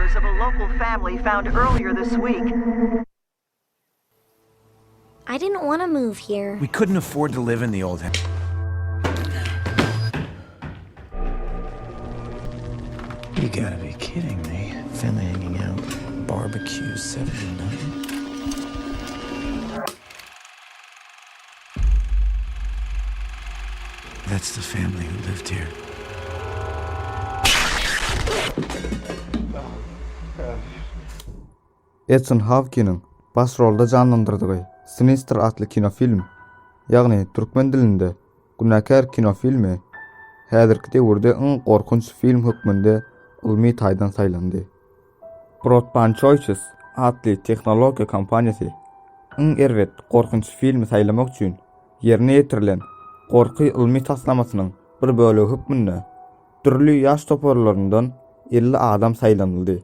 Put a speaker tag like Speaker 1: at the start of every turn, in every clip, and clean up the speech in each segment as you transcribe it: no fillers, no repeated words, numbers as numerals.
Speaker 1: members of a local family found earlier this week.
Speaker 2: I didn't want to move here.
Speaker 3: We couldn't afford to live in the old house. You gotta be kidding me. Family hanging out. Barbecue 79. That's the family who lived here.
Speaker 4: Ethan Hawkiniň baş rolda janlandyrdygy Sinister atly kinofilm, ýagny türkmen dilinde Günäkär kinofilmi häzirki döwürde iň gorkunç film hökmünde ylmy taýdan saýlandy. Broadband Choices atly tehnologiýa kompaniýasy iň erbet gorkunç filmi saýlamak üçin ýerine ýetirilen gorky ylmy taslamasynyň bir bölegi hökmünde dürli ýaş toparlaryndan 50 adam saýlanyldy.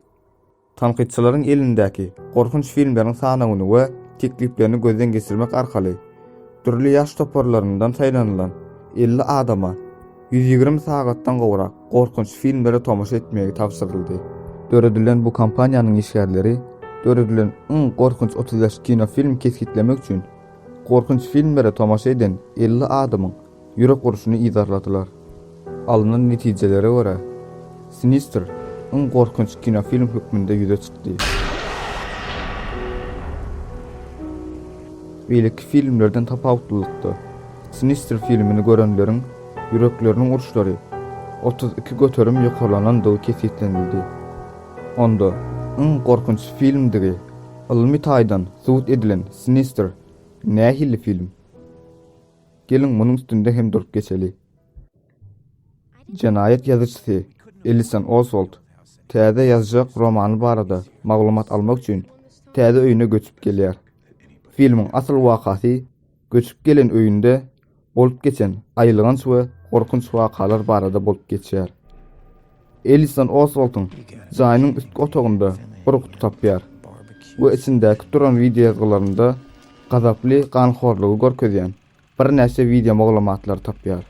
Speaker 4: Tankytçylaryň elindäki gorkunç filmleriň sanawyny we tekliplerini gözden geçirmek arkaly, dürli ýaş toparlaryndan saýlanylan 50 adama 120 sagatdan gowrak gorkunç filmlere tomaşa etmegi tabşyryldy. Döredilen bu kompaniýanyň işgärleri döredilen iň gorkunç 35 kinofilm kesgitlemek üçin gorkunç filmlere tomaşa eden 50 adamyň ýürek urşuny yzarladylar. Alnan netijelere görä, Sinister iň gorkunç kinofilm hökmünde ýüze çykdy. Beýleki filmlerden tapawutlylykda, Sinister filmini görenleriň ýürekleriniň uruşlary 32% ýokarlanandygy kesgitlenildi. Onda iň gorkunç filmdigi ylmy taýdan subut edilen Sinister nähili film? Geliň munuň üstünde hem durup geçeli. Jenaýat ýazyjysy Ellison Oswald täze ýazjak romany barada maglumat almak üçin täze öýüne göçüp gelýär. Filmiň asyl wakasy göçüp gelen öýünde bolup geçen aýylganç we gorkunç wakalar barada bolup geçýär. Ellison Oswaldyň jaýynyň üstki otagynda bir guty tapýar we içindäki duran wideoýazgylarynda gazaply ganhorlugy görkezýän birnäçe wideo maglumatlary tapýar.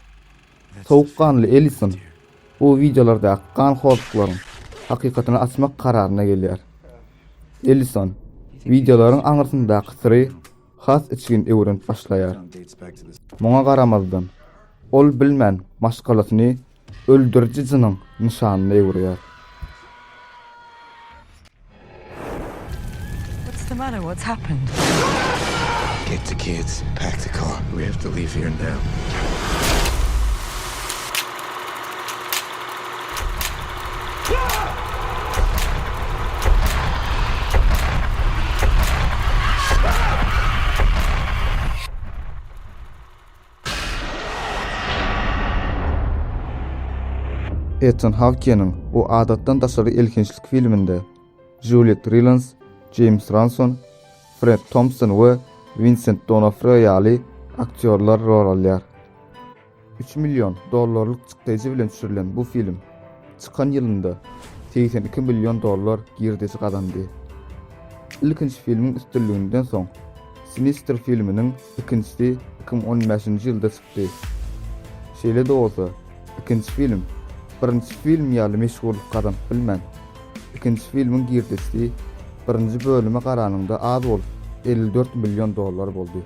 Speaker 4: Sowukganly Ellison bu wideolardaky ganhorluklaryň hakykatyny açmak kararyna gelýär. Ellison wideolaryň aňyrsyndaky syry has içgin öwrenip başlaýar. Muňa garamazdan, ol bilmän maşgalasyny öldüriji jynyň nyşanyna öwürýär.
Speaker 1: What's the matter? What's happened?
Speaker 3: Get the kids, pack the car. We have to leave here now.
Speaker 4: Etan Hawkeniň bu adatdan daşary elhençlik filminde Juliet Rilans, Jeýms Ranson, Fred Tompson we Winsent D'Onofrio ýaly aktýorlar rol alýar. Üç million dollarlyk çykdaýjy bilen düşürilen bu film çykan ýylynda 82 million dollar girdeji gazandy. Ilkinji filmiň üstünliginden soň, Sinister filminiň ikinjisi 2015-nji ýylda çykdy. Şeýle-de bolsa, ikinji film birinji film ýaly meşhurlyk gazanyp bilmän, ikinji filmiň girdejisi birinji bölüme garanyňda az bolup, 54 million dollar boldy.